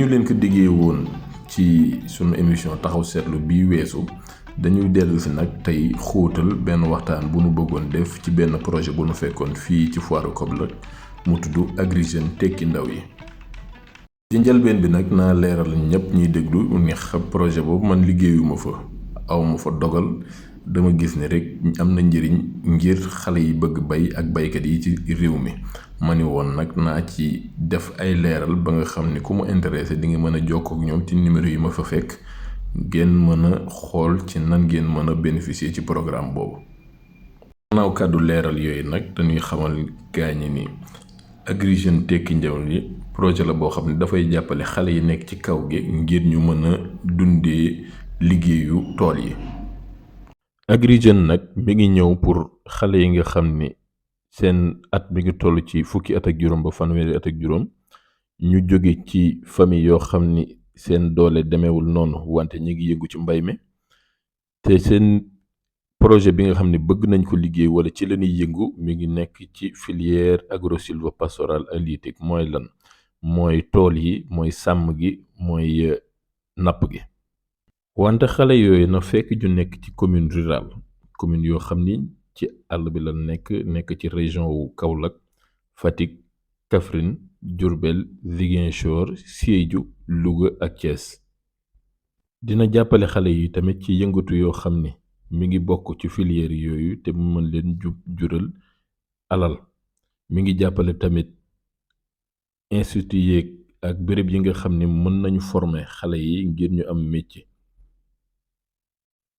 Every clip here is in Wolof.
leen ko diggee woon ci sunu émission taxaw seetlu bii weesu dañuy dellu si nag tey xóotal benn waxtaan bu nu bëggoon def ci benn projet bu nu fekkoon fii ci foire Kaolack mu tudd Agri Jeunes tekki ndaw yi. ci njëlbeen bi nag naa leeral ñëpp ñuy déglu ni projet boobu man liggéeyuma fa awma fa dogal dama gis ne rek am na njëriñ ngir xale yi bëgg bay ak baykat yi ci réew mi ma ni woon nag naa ci def ay leeral ba nga xam ni ku mu intéressé di nga mën a jokkoo ak ñoom ci numéro yi ma fa fekk ngeen mën a xool ci nan ngeen mën a bénéficier ci programme boobu. gannaaw kàddu leeral yooyu nag dañuy xamal gaañi ni Agri Jeunes tekki ndaw yi projet la boo xam ne dafay jàppale xale yi nekk ci kaw gi ngir ñu mën a dundee liggéeyu tool yi. Agri Jeunes nag mi ngi ñëw pour xale yi nga xam ni seen at mi ngi toll ci fukki at ak juróom ba fanweeri at ak juróom ñu jóge ci famille yoo xam ni seen doole demeewul noonu wante ñi ngi yëngu ci mbay mi te seen projet bi nga xam ne bëgg nañ ko liggéey wala ci la ñuy yëngu mi ngi nekk ci filière agro-sylvo-pastorale halieutique mooy lan mooy tool yi mooy sàmm gi mooy napp gi. wante xale yooyu na fekk ñu nekk ci commune rurale commune yoo xam ni ci àll bi la nekk ci région wu Kaolack Fatick Kaffrine Diourbel Ziguinchor Sédhiou Louga ak Thiès. dina jàppale xale yi tamit ci yëngatu yoo xam ni mi ngi bokk ci filière yooyu te mu mën leen jural alal mi ngi jàppale tamit institut yeeg ak béréb yi nga xam ni mën nañu former xale yi ngir ñu am métier.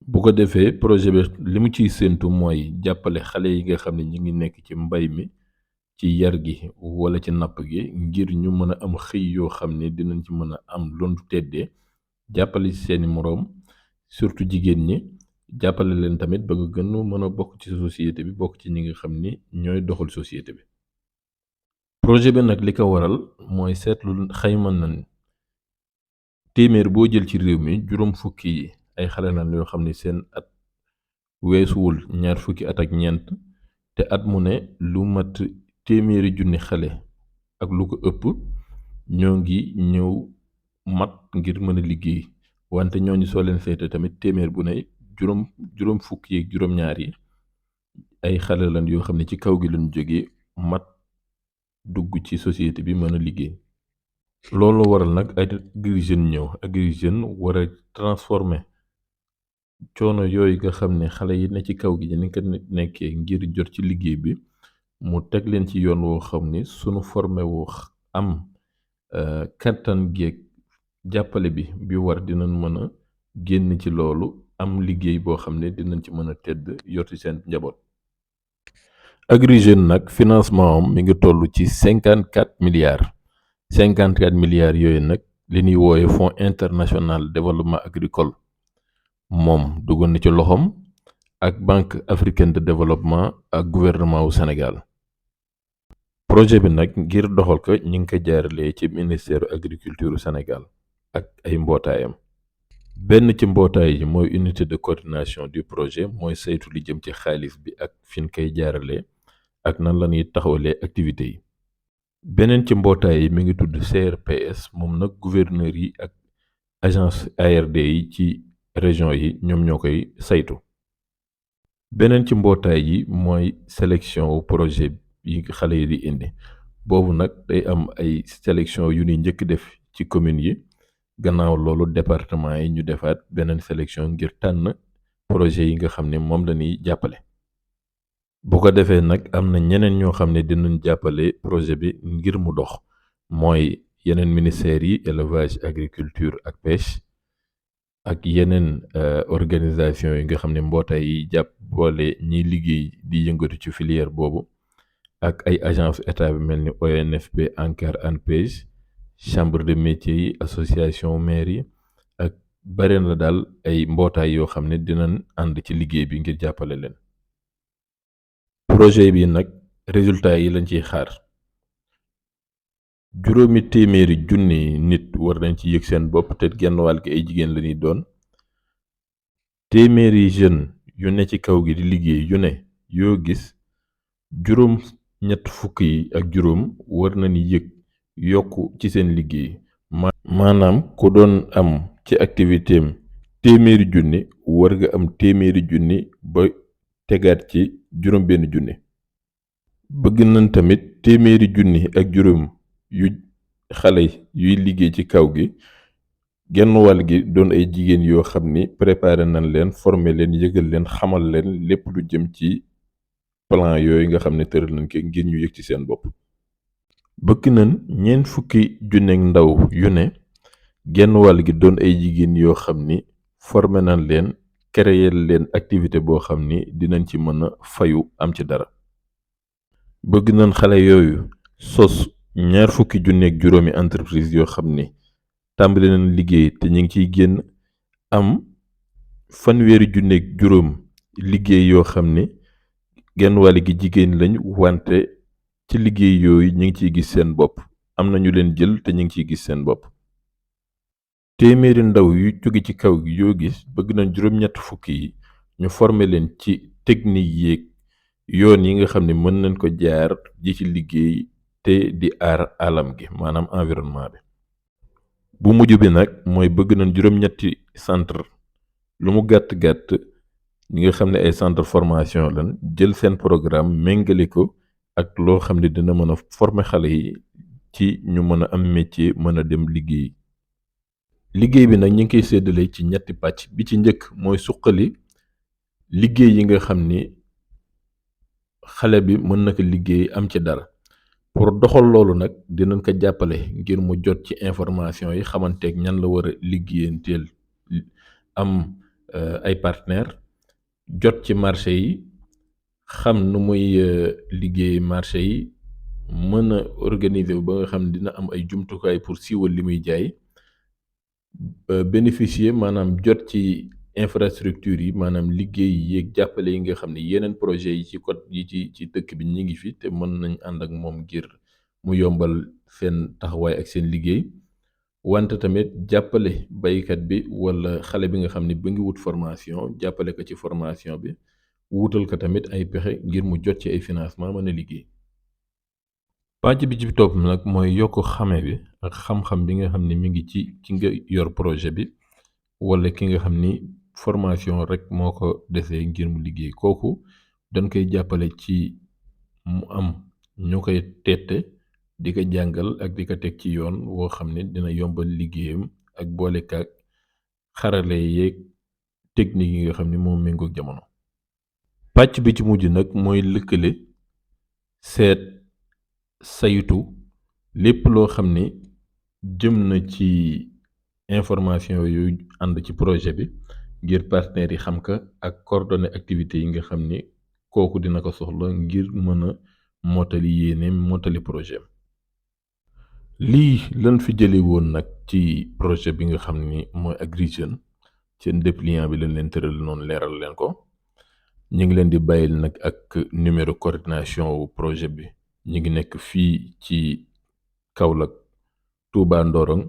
bu ko defee projet bi li mu ciy séentu mooy jàppale xale yi nga xam ne ñi ngi nekk ci mbay mi ci yar gi wala ci napp gi ngir ñu mën a am xëy yoo xam ne dinañ ci mën a am londu teddee jàppale ci seeni moroom surtout jigéen ñi jàppale leen tamit ba nga gën mën a bokk ci société bi bokk ci ñi nga xam ni ñooy doxal société bi. projet bi nag li ko waral mooy seetlu xayma nañ téeméer boo jël ci réew mi juróom fukki yi ay xale lan yoo xam ni seen at weesuwul ñaar fukki at ak ñeent te at mu ne lu mat téeméeri junni xale ak lu ko ëpp ñoo ngi ñëw mat ngir mën a liggéey wante ñooñu soo leen seete tamit téeméer bu ne juróom fukki yeeg juróom ñaar yi ay xale lan yoo xam ne ci kaw gi lañu jógee mat dugg ci société bi mën a liggéey. loolu waral nag Agri Jeunes ñëw Agri Jeunes war a transformer coono yooyu nga xam ne xale yi ne ci kaw gi ni ko nekkee ngir jot ci liggéey bi mu teg leen ci yoon woo xam ni sunu formé woo am kattan geeg jàppale bi war dinañ mën a génn ci loolu am liggéey boo xam ne dinañ ci mën a tedd yor ci seen njaboot. Agri Jeunes nag financement am mi ngi toll ci 54 milliards yooyu nag li ñuy wooye Fonds international développement agricole moom duggoon na ci loxoom ak Banque africaine de développement ak gouvernement wu Sénégal. projet bi nag ngir doxal ko ñi ngi ko jaaralee ci ministère agriculture Sénégal ak ay mbootaayam. benn ci mbootaay yi mooy unité de coordination du projet mooy saytu li jëm ci xaalis bi ak fin koy jaaralee ak nan la ñuy taxawalee activités yi. beneen ci mbootaay yi mi ngi tudd CRPS moom nag gouverneur yi ak agence ARD yi ci région yi ñoom ñoo koy saytu. beneen ci mbootaay yi mooy sélection wu projet yi xale yi di indi boobu nag day am ay sélection yu ñuy njëkk def ci communes yi gannaaw loolu département yi ñu defaat beneen sélection ngir tànn projet yi nga xam ne moom la ñuy jàppale. bu ko defee nag am na ñeneen ñoo xam ne dinañ jàppale projet bi ngir mu dox mooy yeneen ministères yi élevage agriculture ak pêche ak yeneen organisation yi nga xam ne mbootaay yi jàppale ñiy liggéey di yëngatu ci filière boobu ak ay agence état bi mel ni ONFP ANCAR ANPEJ chambre de métiers yi association maire yi ak bare na daal ay mbootaay yoo xam ne dinañ ànd ci liggéey bi ngir jàppale leen. projet bi nag résultat yi lañ ciy xaar juróomi téeméeri junni nit war nañ ci yëg seen bopp te genn wàll gi ay jigéen la ñuy doon téeméeri jeune yu ne ci kaw gi di liggéey yu ne yoo gis juróom ñett fukk yi ak juróom war nañu yëg yokku ci seen liggéey maanaam ku doon am ci activité am téeméeri junni war nga am téeméeri junni ba tegaat ci juróom benn junni. bëgg nañ tamit téeméeri junni ak juróom yu xale yuy liggéey ci kaw gi genn wàll gi doon ay jigéen yoo xam ni préparé nañ leen former leen yëgal leen xamal leen lépp lu jëm ci plan yooyu nga xam ne tëral nañ ko ngir ñu yëg ci seen bopp. bëgg nañ ñeent fukki junneeg ndaw yu ne genn wàll gi doon ay jigéen yoo xam ni former nañ leen créer leen activité boo xam ni dinañ ci mën a fayu am ci dara. bëgg nañ xale yooyu sos ñaar fukki junneeg juróomi entreprise yoo xam ni tàmbali nañ liggéey te ñu ngi ciy génn am fanweeri junneeg juróom liggéey yoo xam ni genn wàll gi jigéen lañ wante ci liggéey yooyu ñu ngi ciy gis seen bopp am na ñu leen jël te ñu ngi ciy gis seen bopp. téeméeri ndaw yu jóge ci kaw gi yoo gis bëgg nañ juróom-ñett fukki yi ñu former leen ci technique yeeg yoon yi nga xam ne mën nañ ko jaar ji ci liggéey te di aar alam gi maanaam environnement bi. bu mujj bi nag mooy bëgg nañ juróom-ñetti centre lu mu gàtt-gàtt ñi nga xam ne ay centre formation lan jël seen programme méngale ko ak loo xam ne dina mën a former xale yi ci ñu mën a am métier mën a dem liggéey. liggéey bi nag ñu ngi koy séddale ci ñetti pàcc bi ci njëkk mooy suqali liggéey yi nga xam ni xale bi mën na ko liggéey am ci dara. pour doxal loolu nag dinañ ko jàppale ngir mu jot ci information yi xamanteeg ñan la war a liggéeyanteel am ay partenaires jot ci marché yi xam nu muy liggéey marché yi mën a organiser ba nga xam ne dina am ay jumtukaay pour siiwal li muy jaay bénéficier maanaam jot ci infrastructure yi maanaam liggéey yeeg jàppale yi nga xam ne yeneen projet yi ci code yi ci dëkk bi ñi ngi fi te mën nañ ànd ak moom ngir mu yombal seen taxawaay ak seen liggéey wante tamit jàppale baykat bi wala xale bi nga xam ne ba ngi wut formation jàppale ko ci formation bi wutal ko tamit ay pexe ngir mu jot ci ay financement mën a liggéey. pàcc bi ci topp nag mooy yokk xame bi ak xam-xam bi nga xam ne mi ngi ci ki nga yor projet bi wala ki nga xam ni formation rek moo ko desee ngir mu liggéey kooku dañ koy jàppale ci mu am ñu koy tette di ko jàngal ak di ko teg ci yoon woo xam ne dina yombal liggéeyam ak boolekaak xarale yeeg technique yi nga xam ni moom méngoog jamono. pàcc bi ci mujj nag mooy lëkkale seet saytu lépp loo xam ni jëm na ci information yooyu ànd ci projet bi ngir partenaires yi xam ka ak coordonner activités yi nga xam ni kooku dina ko soxla ngir mën a mottali yéeneem mottali projet. lii lan fi jële woon nag ci projet bi nga xam ni mooy Agri Jeunes seen dépliant bi lañ leen tëral noonu leeral leen ko ñu ngi leen di bàyyil nag ak numéro coordination wu projet bi ñu ngi nekk fii ci Kaolack Touba Ndorong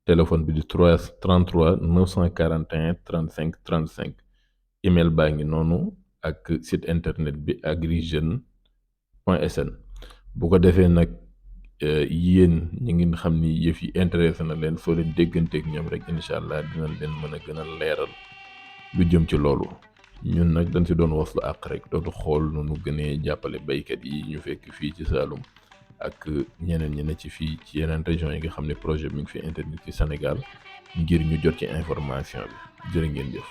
téléphone bi di 33 941 35 35 email baa ngi noonu ak site internet bi agrijeunes.sn bu ko defee nag yéen ñi ngi xam ni yëf yi intéressé na leen soo leen dégganteeg ñoom rek incha allah dinañ leen mën a gën a leeral lu jëm ci loolu ñun nag dañ si doon waslu àq rek doon xool nu nu gënee jàppale baykat yi ñu fekk fii ci Saloum ak ñeneen ñi ne ci fii ci yeneen région yi nga xam ne projet bi mi ngi fi internet ci Sénégal ngir ñu jot ci information bi jërë ngeen jëf.